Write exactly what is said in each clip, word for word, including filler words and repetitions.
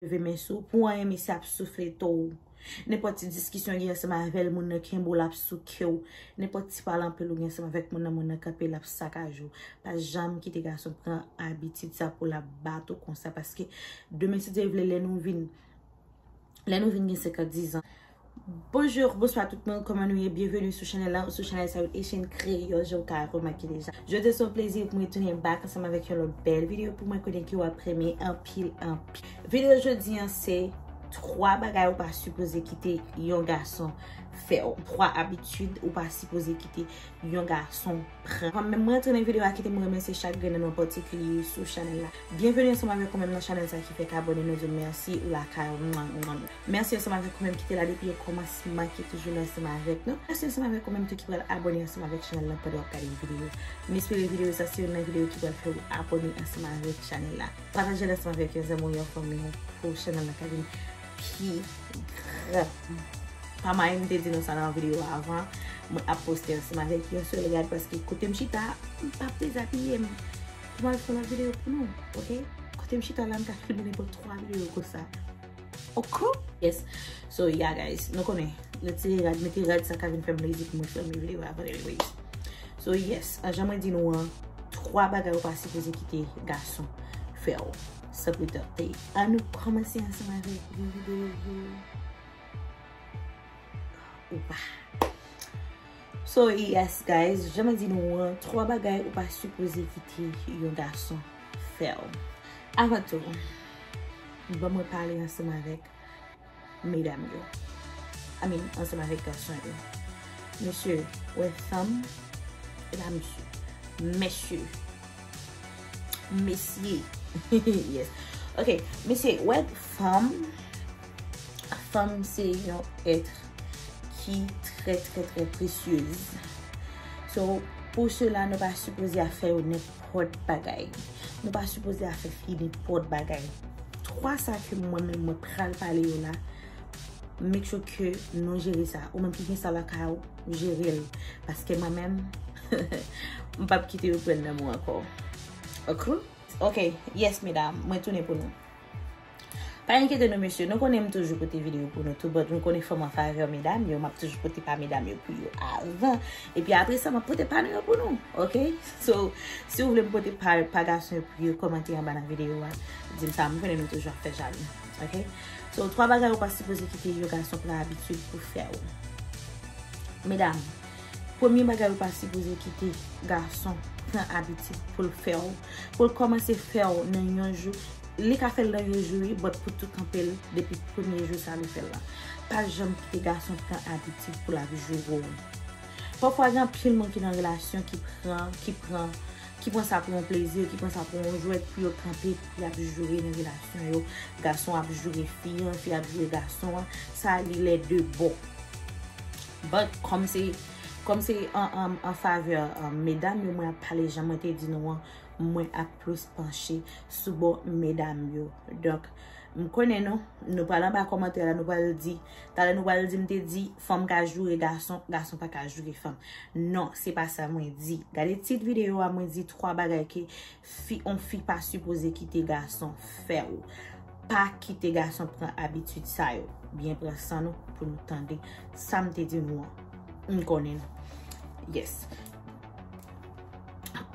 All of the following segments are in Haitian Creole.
Leve men sou ou. Pou anyen, mesye ap souflete w. Nenpòt ti diskisyon ou gen ansanm avè l, moun nan kenbe w, l ap souke w. Nenpòt ti pale anpil ou gen ansanm avèk moun nan, moun nan kanpe, l ap sakaje w. Pa janm kite gason pran abitid sa pou l ap bat ou konsa, paske demen, si Dye vle, lè nou vin, lè nou vin gen senkant, diz an. Bonjou, bonswa tout moun, kòman nou ye? Byenveni sou chanèl la, sou chanèl sa yo, Haitian Kreyòl, jan w ka remake deja. Jodi a se yon plezi pou mwen tounen back ansanm avèk yon lòt bèl videyo pou mwen, konnen ke w ap renmen anpil, anpil. Videyo jodi an se twa bagay ou pa sipoze kite yon gason fè w. Twa abitid ou pa sipoze kite yon gason pran. Anvan menm mwen antre nan videyo a, kite mwen remèsye chak grenn nan nou an patikilye sou chanèl la. Byenveni ansanm avèk ou menm nan chanèl sa ki fèk abòne, nou di w mèsi, ou lakay ou, mwa, mwa, mwa. Mèsi ansanm avèk ou menm ki te la depi okòmansman, ki toujou la ansanm avèk nou. Mèsi ansanm avèk ou menm tou ki pral abòne ansanm avèk chanèl la pandan w ap gade videyo. M espere videyo sa se youn nan videyo ki pral fè w abòne ansanm avèk chanèl la. Pataje l ansanm avèk yon zanmi w, yon fanmi w pou chanèl la ka vin pi gran. Pa manyen m te di nou sa nan videyo avan. Mwen ap poste ansanm avèk yon sèl rad paske kote m chita, m p ap dezabiye m. Pou m al fè lòt videyo pou nou, oke? Kote m chita la, m ka filme nenpòt twa videyo konsa. Oke? Yes. So, yeah, guys. Nou konnen. Retire rad, mete rad sa ka vin fè m lezi pou mwen filme videyo a, but anyways. So, yes. An jan mwen di nou an, twa bagay ou pa sipoze kite gason fè w. San pli tante. An nou kòmanse ansanm avèk yon videyo. Ou pa. So, yes, guys, jan mwen di nou an, twa bagay ou pa sipoze kite yon gason fè w. Avan tou, ban mwen pale ansanm avèk medam yo. I mean, ansanm avèk gason yo. Mesye, wè fanm, e pa mesye. Mesye. Mesye. Yes. Ok, mesye, wè fanm, fanm se yon èt ki trè, trè, trè presyez. So, pou sela, nou pa sipoze ap fè yo nenpòt bagay. Nou pa sipoze ap fè fi nenpòt bagay. Twa sa ke mwen menm mwen pral pale yo la, make sure ke nou jere sa. Ou menm ki gen sa lakay ou, jere l. Paske mwen menm, m p ap kite yo pran nan mwen ankò. Ok? Ok, yes, medam, mwen tounen pou nou. Pa enkyete nou, mesye. Nou konnen m toujou pote videyo pou nou tou, but nou konnen fò m an favè medam yo, m ap toujou pote pa medam yo pou yo avan. Epi apre sa, m ap pote pa nou yo pou nou, ok? So, si w vle m pote pa, pa gason yo pou yo, kòmante anba nan videyo a, di m sa, m konnen nou toujou ap fè jalou, ok? So, twa bagay ou pa sipoze kite yon gason pran abitid pou fè w. Medam, premye bagay ou pa sipoze kite gason pran abitid pou l fè w, pou l kòmanse fè w nan yon jou. Li ka fè l nan yon jou, wi, but pou tout kanpe l depi premye jou sa li fè l la. Pa janm kite gason pran abitid pou l ap joure w. Pafwa, gen anpil moun ki nan relasyon ki pran, ki pran, ki pran sa pou yon plezi, ki pran sa pou yon jwèt, pou yo kanpe, pou y ap joure nan relasyon yo. Gason ap joure fi an, fi ap joure gason an. Sa li lè de bò. But, kòm se, kòm se an, an, an favè, um, medam yo, mwen ap pale jan mwen te di nou an, mwen ap plis panche sou bò medam yo. Donk, m konnen nou, nou pral anba kòmantè la, nou pral di, talè nou pral di m te di, fanm ka joure gason, gason pa ka joure fanm. Non, se pa sa mwen di. Gade tit videyo a, mwen di twa bagay ke fi, on fi pa sipoze kite gason fè w. Pa kite gason pran abitid sa yo. Byen pran san nou pou nou tande sa m te di nou an. M konnen nou. Yes.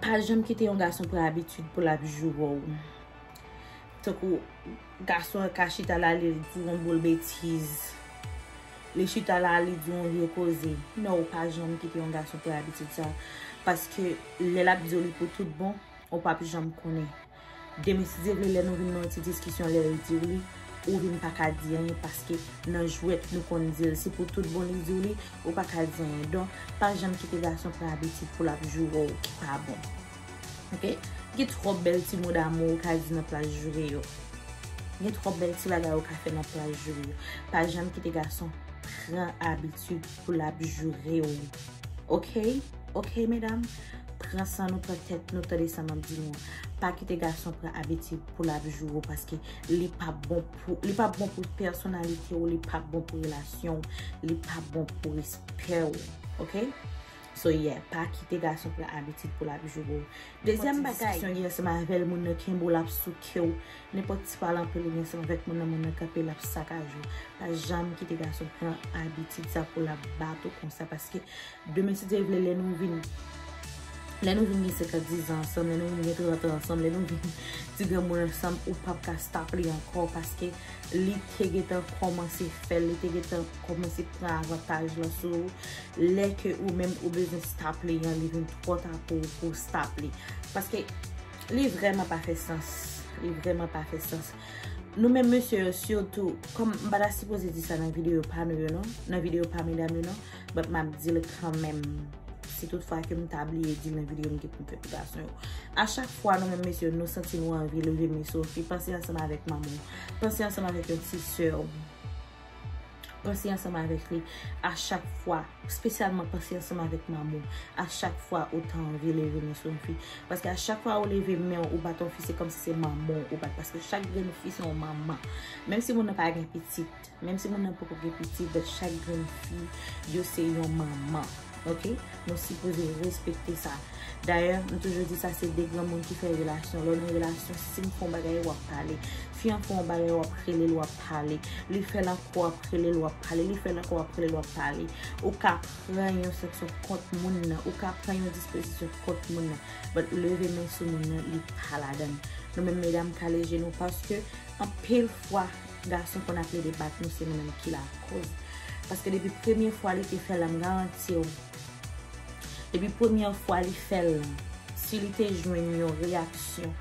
Pa janm kite yon gason pran abitid pou l ap joure w. Tankou gason an ka chita la, li di yon boul betiz. Li chita la, li di yon vye koze. Non, ou pa janm kite yon gason pran abitid sa. Paske lè l ap di w li pou tout bon, ou p ap janm konnen. Demen, si Dye vle, lè nou vin nan yon ti diskisyon, lè l di w li, ou vin pa ka di anyen, paske nan jwèt nou konn di l, si pou tout bon li di w li, ou pa ka di anyen. Donk, pa janm kite gason pran abitid pou l ap joure w ki pa bon. Ok? Gen twòp bèl ti mo damou ou ka di nan plas joure yo. Gen twòp bèl ti bagay ou ka fè nan plas joure yo. Pa janm kite gason pran abitid pou l ap joure w. Ok? Ok, medam? Pran san nou, pran tèt nou, tande sa m ap di nou an. Pa kite gason pran abitid pou l ap joure w, paske li p ap bon pou, li p ap bon pou pèsonalite w, li p ap bon pou relasyon w, li p ap bon pou respè w. Ok? So yeah, pa kite gason pran abitid pou l ap joure w. Dezyèm bagay, diskisyon gen ansanm avè l, moun nan kenbe w, l ap souke w. Nenpòt ti pale anpil ou gen ansanm avèk moun nan, moun nan kanpe, l ap sakaje w. Pa janm kite gason pran abitid sa pou l ap bat ou konsa, paske demen, si Dye vle, lè nou vin, lè nou vin gen senkant, diz an ansanm, lè nou vin gen trant an ansanm, lè nou vin ti granmoun ansanm, ou p ap ka stop li ankò, paske li te gentan kòmanse fè l, li te gentan kòmanse pran avantaj lan sou ou. Lè ke ou menm ou bezwen stop li an, li vin twò ta pou ou pou w stop li. Paske li vrèman pa fè sans. Li vrèman pa fè sans. Nou menm mesye yo, sitou, kòm m pa ta sipoze di sa nan videyo pa nou yo non, nan videyo pa medam yo non, but m ap di l kanmenm. Si tout fwa ke m ta bliye di l nan videyo m gen pou m fè pou gason yo. A chak fwa nou menm mesye yo, nou santi nou anvi leve men sou yon fi, panse ansanm avèk manman w. Panse ansanm avèk yon ti sè w. Panse ansanm avèk li a chak fwa, espesyalman panse ansanm avèk manman w a chak fwa ou ta anvi leve men sou yon fi. Paske a chak fwa ou leve men w, ou bat yon fi, se kòmsi se manman w ou bat. Paske chak grenn fi se yon manman. Menm si moun nan pa gen pitit, menm si moun nan poko gen pitit, but chak grenn fi, yo se yon manman. Ok? Nou sipoze respekte sa. Dayè, m toujou di sa, se de granmoun ki fè relasyon. Lè w nan relasyon, si m fè yon bagay, w ap pale. Fi an fè yon bagay, w ap rele l, w ap pale. Li fè l ankò, w ap rele l, w ap pale. Li fè l ankò, w ap rele l, w ap pale. Ou ka pran yon sanksyon kont moun nan. Ou ka pran yon dispozisyon kont moun nan. But leve men sou moun nan, li pa ladan l. Nou menm medam, kale je nou, paske anpil fwa, gason konn ap plede bat nou, se nou menm ki lakòz. Paske depi premye fwa li te fè l la, m garanti w, depi premye fwa li fè l lan, si li te jwenn yon reyaksyon,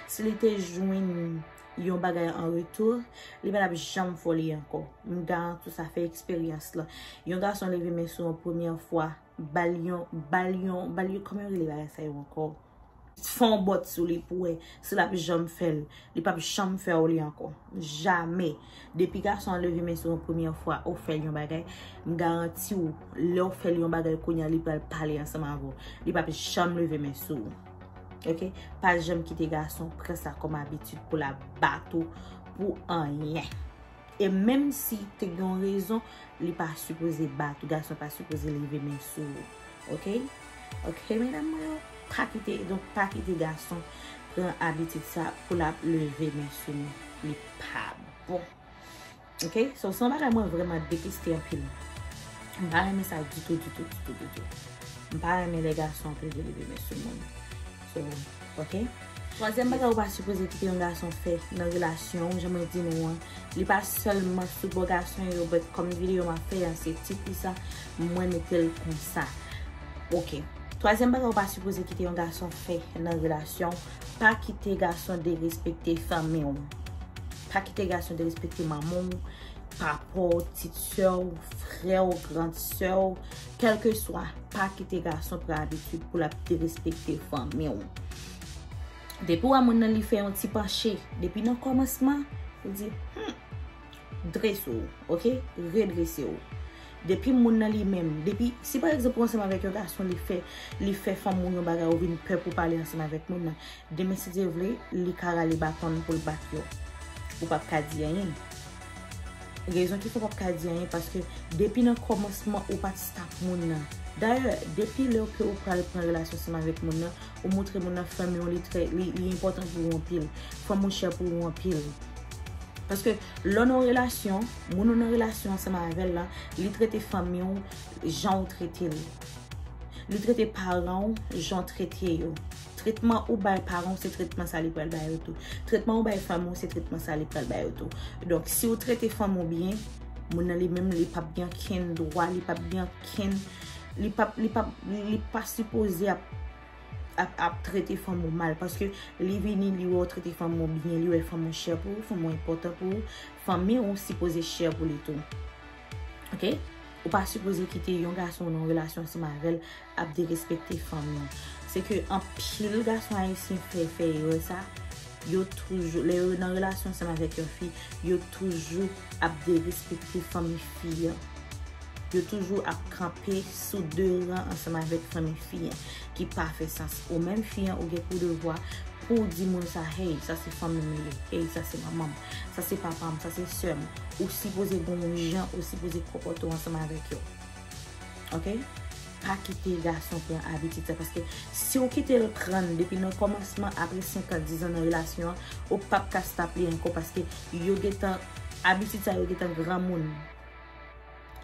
si li te jwenn yon bagay an retou, li pa t ap janm fè w li ankò. M garanti w sa, fè eksperyans lan. Yon gason leve men sou w yon premye fwa, ba l yon, ba l yon, ba l yon, kòman yo rele bagay sa yo ankò? Fè yon bòt sou li pou wè si l ap janm fè l. Li p ap janm fè w li ankò. Jamè. Depi gason an leve men sou w yon premye fwa, ou fè l yon bagay, m garanti w, lè w fè l yon bagay kounye a, li pral pale ansanm avè w. Li p ap janm leve men sou ou. Ok? Pa janm kite gason pran sa kòm abitid pou l ap bat ou pou anyen. E menm si te gen yon rezon, li pa sipoze bat ou, gason pa sipoze leve men sou ou. Ok? Ok, medam mwen yo, pa kite, donk pa kite gason pran abitid sa pou l ap leve men sou nou. Li pa bon. Ok? So, se yon bagay mwen vrèman deteste anpil. M pa renmen sa ditou, ditou, ditou, ditou. M pa renmen lè gason ap leve, leve men sou moun. So, ok? Twazyèm bagay ou pa sipoze kite yon gason fè nan relasyon w, jan mwen di nou an, li pa sèlman sou bò gason yo, but kòm videyo m ap fè an, se tit li sa, mwen mete l konsa. Ok. Twazyèm bagay ou pa sipoze kite yon gason fè nan relasyon w, pa kite gason derespekte fanmi w. Pa kite gason derespekte manman w, papa w, ti sè w, frè w, gran sè w, kèlkeswa, pa kite gason pran abitid pou l ap derespekte fanmi w. Depi w wè moun nan li fè yon ti panche, depi nan kòmansman, ou di, hmm, drese w, ok? Redrese w. Depi moun nan li menm, depi, si pa egzanp ou ansanm avèk yon gason, li fè, li fè fanmi w yon bagay, ou vin pè pou pale ansanm avèk moun nan, demen, si Dye vle, li ka rale baton l pou l bat yo. Ou p ap ka di anyen. Rezon ki fè w p ap ka di anyen, paske depi nan kòmansman, ou pa t stop moun nan. Dayè, depi lè ke ou pral pran relasyon ansanm avèk moun nan, ou montre moun nan fanmi w, li trè, li, li enpòtan pou ou anpil. Fanmi w chè pou ou anpil. Paske lè w nan yon relasyon, moun ou nan relasyon ansanm avè l lan, li trete fanmi w jan w trete l. Li trete paran w jan w trete yo. Tretman ou bay paran w, se tretman sa li pral bay ou tou. Tretman ou bay fanmi w, se tretman sa li pral bay ou tou. Donk, si w trete fanmi w byen, moun nan li menm, li p ap gen okenn dwa, li p ap gen okenn, li p ap, li p ap, li pa sipoze ap, ap, ap trete fanmi w mal, paske li vini, li wè w trete fanmi w byen, li wè fanmi w chè pou ou, fanmi w enpòtan pou ou, fanmi w sipoze chè pou li tou. Ok? Ou pa sipoze kite yon gason ou nan yon relasyon ansanm avè l ap derespekte fanmi w. Se ke anpil gason ayisyen fè, fè erè sa, yo toujou, lè yo nan relasyon ansanm avèk yon fi, yo toujou ap derespekte fanmi fi an. Yo toujou ap kanpe sou de ran ansanm avèk fanmi fi an, ki pa fè sans. Ou menm fi an, ou gen pou devwa pou w di moun sa, hey, sa se fanmi m li ye, hey, sa se manman m, sa se papa m, sa se sè m. Ou sipoze gen yon jan, ou sipoze konpòte w ansanm avèk yo. Ok? Pa kite gason pran abitid sa, paske si w kite l pran depi nan kòmansman, apre senk an, diz an nan relasyon an, ou p ap ka stop li ankò, paske yo gentan, abitid sa yo gentan granmoun.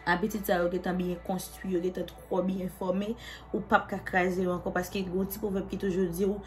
Abitid sa yo gentan byen konstwi, yo gentan twò byen fòme, ou p ap ka kraze yo ankò, paske gen yon ti pwovèb ki toujou di w,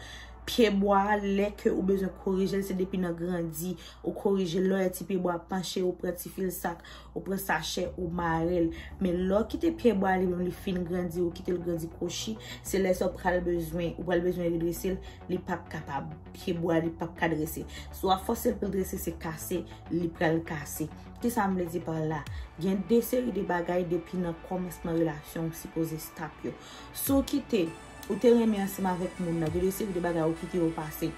pye bwa a, lè ke ou bezwen korije l, se depi nan grandi. Ou korije l, lè w wè ti pye bwa a panche, ou pran ti fil sak, ou pran sachè, ou mare l. Men lè w kite pye bwa a li menm li fin grandi, ou kite l grandi kwochi, se lè sa w pral bezwen, ou pral bezwen redrese l, li p ap kapab. Pye bwa a li p ap ka drese. Si w ap fòse l pou l drese, se kase li pral kase. Kisa m vle di pa la? Gen de seri de bagay depi nan kòmansman relasyon w sipoze stop yo. Si w kite, ou te renmen ansanm avèk moun nan, gen de seri de bagay ou kite yo pase.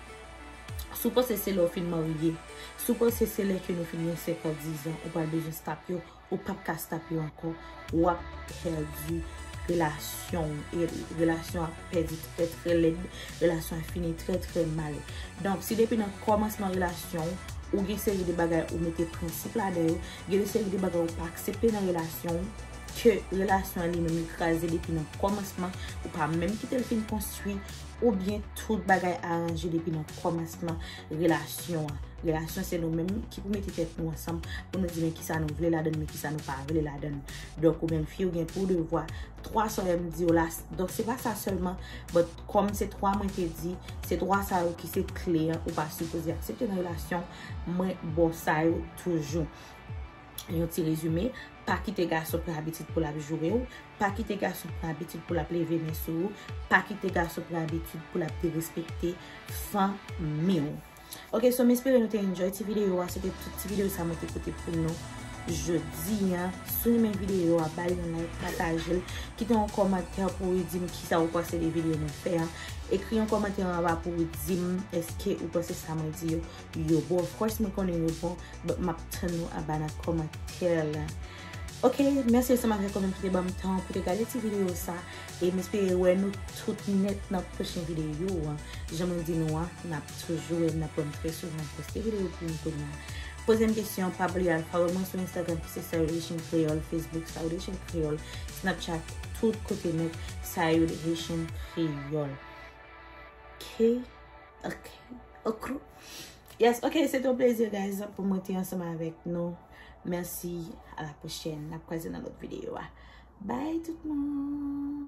Si w panse se lè w fin marye, si w panse se lè ke nou fin gen senk an, diz an, ou pral bezwen stop yo, ou p ap ka stop yo ankò. W ap pèdi relasyon w, e relasyon an ap pèdi trè, trè lèd, relasyon an fini trè, trè mal. Donk, si depi nan kòmansman relasyon w, ou gen seri de bagay ou mete prensip ladan yo, gen de seri de bagay ou pa aksepte nan relasyon w, ke relasyon an li menm li kraze depi nan kòmansman, ou pa menm kite l fin konstwi, oubyen tout bagay aranje depi nan kòmansman relasyon an. Relasyon se nou menm ki pou mete tèt nou ansanm pou nou di men kisa nou vle ladan l, men kisa nou pa vle ladan l. Donk, ou menm fi, ou gen pou devwa, twa sa yo m di w la. Donk, se pa sa sèlman, but kòm se twa mwen te di, se twa sa yo ki se kle an, ou pa sipoze aksepte nan relasyon, mwen ba w sa yo toujou. Yon ti rezime, pa kite gason pran abitid pou l ap joure w, pa kite gason pran abitid pou l ap leve men sou ou, pa kite gason pran abitid pou l ap derespekte fanmi w. Ok, so m espere nou te enjoy ti videyo a. Se te tout ti videyo sa mwen te pote pou nou jodi a. Si w renmen videyo a, ba li yon like, pataje l, kite yon kòmantè pou w di m kisa ou panse de videyo mwen fè a. Ekri yon kòmantè anba pou w di m èske ou panse sa mwen di yo, yo bon. Of course, mwen konnen yo bon, but m ap tann nou anba nan kòmantè la. Ok, mèsi ansanm avèk ou menm ki te ban m tan pou te gade ti videyo sa. E m espere wè nou tout nèt nan pwochen videyo an. Jan mwen di nou an, n ap toujou wè, n ap wè m trè souvan poste videyo pou nou kounye a. Poze m kesyon, pa bliye al follow mwen sou Instagram ki se Sayou Haitian Creole, Facebook Sayou Haitian Creole, Snapchat, tout kote nèt, Sayou Haitian Creole. Ok, ok, ok. Yes, ok, se te yon plezi, guys, pou mwen te ansanm avèk nou. Mèsi, a la pwochèn. N ap kwaze nan lòt videyo a. Bye tout moun.